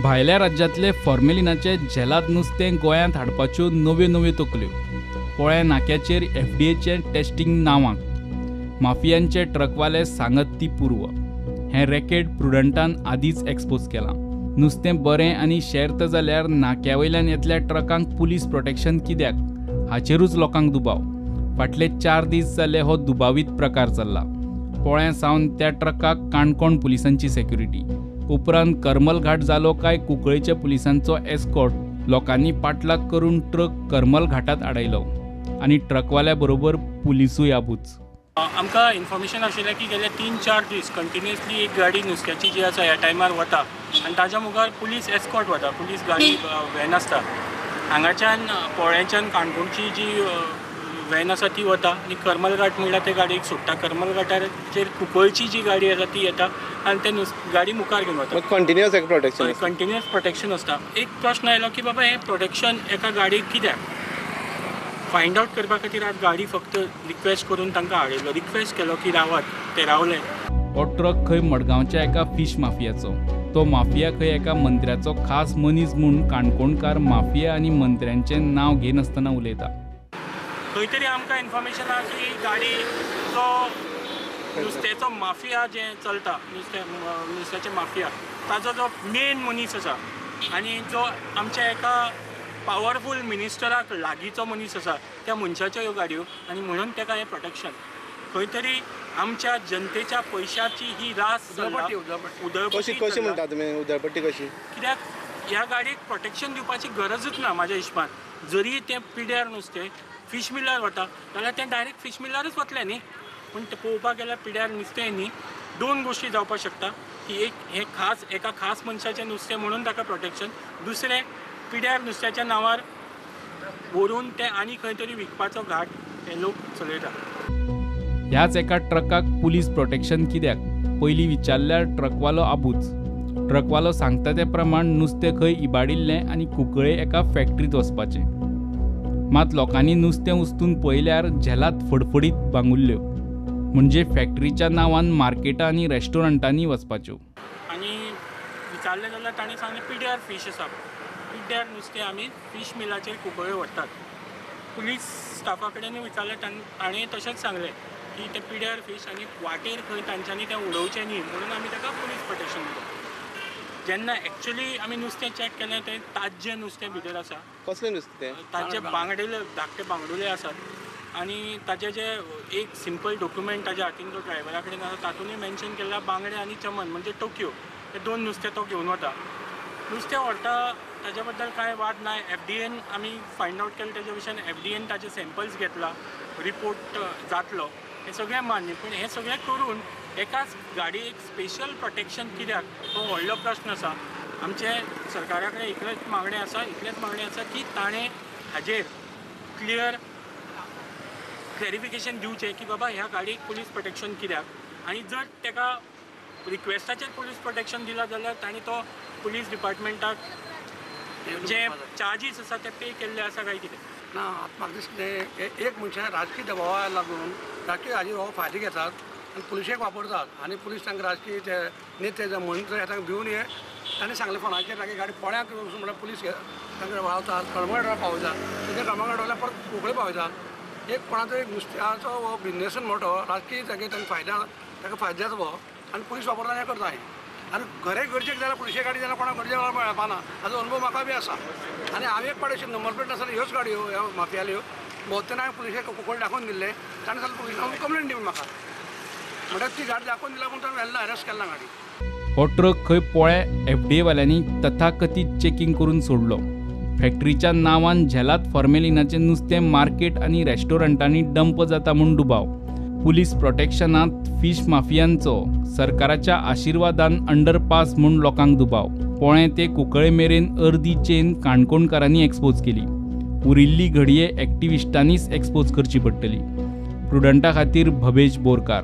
भायल्या राज्यांतले फॉर्मेलिनाचे झेलाद नुस्तें गोंयांत हाडपाच्यो नव्यो नव्यो तकल्यो. पोळ्या नाक्याचेर एफडीएचें टेस्टिंग नांवाक, माफियांचे ट्रकवाले सांगत ती पूर्व. हें रॅकेट प्रुडंटान आदींच एक्सपोज केलां. नुस्तें बरें आनी शेर्त जाल्यार नाक्या वयल्यान येतल्या ट्रकांक पुलीस प्रोटेक्शन कित्याक हाचेरूच लोकांक दुबाव. फाटले 4 दीस जाले हो दुबावीत प्रकार चल्ला. पोळ्या सावन त्या ट्रकाक काणकोण पुलिसांची सेक्युरिटी, उपरांत करमल घाट जालो काय कुंकळेच्या पुलिसांचो एस्कॉर्ट. लोकांनी पाठलाग करून ट्रक करमल घाटात आडयलो आनी ट्रकवाल्या बरोबर पुलिसूय आबूच. आमकां इन्फॉर्मेशन आशिल्लें की गेले 3-4 दीस कंटिन्युअसली एक गाडी नुस्त्याची जी आसा ह्या टायमार वता आनी ताच्या मुखार पुलीस एस्कॉर्ट वता, पुलीस गाडी व्हॅन आसता. हांगाच्यान पोळ्याच्यान काणकोणची जी व्हॅन आसा ती वता आनी करमल घाट म्हणल्यार ते गाडयेक सोडटा. करमल घाटाचेर कुंकळची जी गाडी आसा ती येता आनी ते गाडी मुखार घेवन वता. कंटिन्युअस एक प्रोटेक्शन, कंटिन्युअस प्रोटेक्शन आसता. एक प्रश्न आयलो की बाबा हें प्रोटेक्शन एका गाडयेक कित्याक? फायंड आवट करपा खातीर आज गाडी फक्त रिक्वेस्ट करून तांकां हाडयलो, रिक्वेस्ट केलो की रावात, ते रावले. हो ट्रक खंय मडगांवच्या एका फिश माफियाचो, तो माफिया खंय एका मंत्र्याचो खास मनीस म्हूण काणकोणकार माफिया आनी मंत्र्यांचें नांव घेनासतना उलयता. खंय तरी आमकां इन्फॉर्मेशन आसा की गाडी जो नुस्त्याचो माफिया जें चलता, नुस्त्याचें माफिया, ताजो जो मेन मनीस आसा आनी जो आमच्या एका पावरफूल मिनिस्टराक लागींचो मनीस आसा त्या मनशाच्यो ह्यो गाडयो आनी म्हणून ताका हें प्रोटेक्शन. खंय तरी आमच्या जनतेच्या पयशाची ही रास उदळपट्टी. कशी म्हणटा तुमी उदळपट्टी कशी? कित्याक ह्या गाडयेक प्रोटेक्शन दिवपाची गरजूच ना म्हाज्या हिशपान. जरी तें पिड्यार नुस्तें फिश मिलार वता जाल्यार तें डायरेक्ट फिश मिलारूच वतलें न्ही. पूण तें पळोवपाक गेल्यार पिड्यार नुस्तें न्ही. 2 गोश्टी जावपाक शकता की एक हें खास एका खास मनशाचें नुस्तें म्हणून ताका प्रोटेक्शन, दुसरें पिड्यार नुस्त्याच्या नांवार व्हरून तें आनी खंय तरी विकपाचो घाट हे लोक चलयतात. ह्याच एका ट्रकाक पुलीस प्रोटेक्शन कित्याक पयलीं विचारल्यार ट्रकवालो आबूच. ट्रकवालो सांगता ते प्रमाण नुस्तें खंय इबाडिल्लें आनी कुंकळे एका फॅक्टरींत वचपाचें. मात लोकांनी नुस्तें उस्तून पळयल्यार झेलाद फडफडीत बांगुल्ल्यो, म्हणजे फॅक्टरीच्या नांवान मार्केटां आनी रेस्टॉरंटांनी वचपाच्यो. आनी विचारलें जाल्यार ताणें सांगलें पिड्यार फीश आसा, पिड्ड्यार नुस्तें आमी फीश मिलाचेर कुंकळे व्हरतात. पुलीस स्टाफा कडेन विचारलें, ताणें तशेंच सांगलें की तें पिड्यार फीश आनी वाटेर खंय तांच्यांनी तें उडोवचें न्ही म्हणून आमी ताका पुलीस प्रोटेक्शन दिता. जेन्ना एक्चुअली आमी नुस्तें चॅक केलें तें ताज्जें नुस्तें भितर आसा. कसलें नुस्तें तें? ताजे बांगडेले, धाकटे बांगडुले आसात आनी ताजे जे एक सिंपल डॉक्युमेंट ताज्या हातीन जो ड्रायव्हरा कडेन आसा तातूंतय मेन्शन केल्ला बांगडे आनी चमन म्हणजे टोकियो हे 2 नुस्तें तो घेवन वता. नुस्तें व्हरता ताज्या बद्दल कांय वाद ना. एफडीएन आमी फायंड आवट केलें ताज्या विशयान, एफडीएन ताजे सॅम्पल्स घेतला, रिपोर्ट जातलो, हें सगळें मान्य. पूण हें सगळें करून एकाच गाडयेक स्पेशल प्रोटेक्शन कित्याक हो व्हडलो प्रश्न आसा. आमचे सरकारा कडेन इतलेंच मागणें आसा, इतलेंच मागणें आसा की ताणें हाजेर क्लियर क्लॅरिफिकेशन दिवचें की बाबा ह्या गाडयेक पुलीस प्रोटेक्शन कित्याक, आनी जर ताका रिक्वेस्टाचेर पुलीस प्रोटेक्शन दिलां जाल्यार ताणें तो पुलीस डिपार्टमेंटाक जे चार्जीस आसा ते पे केल्ले आसा काय कितें ना. आतां म्हाका दिसलें एक मनशां राजकीय दबावा लागून राजकीय हाजेर हो फायदो घेतात आनी पुलिशेक वापरतात आनी पुलीस तांकां राजकीय ते नेते जावं म्हणून तांकां भिवन हे ताणें सांगलें फोनाचेर तांगे गाडी पोळ्याक वचून म्हणल्यार पुलीस तांकां रावतात, कळमगडार पावयतात, तेजे कळमगड वयल्यार परत कुंकळे पावयतात. एक कोणाचो एक नुस्त्याचो हो बिजनेसूच मोठो राजकीय तागे तांकां फायदा, ताका फायदो जाता हो आनी पुलीस वापरता हें करता. आनी घरे गरजेक जाल्यार पुलिशे गाडी जाल्यार कोणाक गरजेक मेळपा ना, हाजो अनुभव म्हाका बी आसा. आनी हांवें एक पाट अशी नंबर प्लेट नासतना ह्योच गाडयो ह्या माफियाल्यो भोंवतना हांवें पुलिशेक कुंकळे दाखोवन दिल्लें, ताणें सांगलें पुलिसांक कंप्लेन दिवन म्हाका, म्हणल्यार ती गाडी दाखोवन दिला पूण ताणें व्हेलें ना, अरेस्ट केला गाडी. हो ट्रक खंय पोळ्या एफडीए वाल्यांनी तथाकथीत चेकिंग करून सोडलो. फॅक्टरीच्या नांवान झेलाद फॉर्मेलिनाचें नुस्तें मार्केट आनी रेस्टॉरंटांनी डंप जाता म्हूण दुबाव. पुलीस प्रोटेक्शनांत फिश माफियांचो सरकाराच्या आशिर्वादान अंडरपास म्हूण लोकांक दुबाव. पोळें ते कुंकळे मेरेन अर्दी चेन काणकोणकारांनी एक्सपोज केली. उरिल्ली घडये एक्टिविस्टांनीच एक्सपोज करची पडटली. प्रुडंटा खातीर भवेश बोरकार.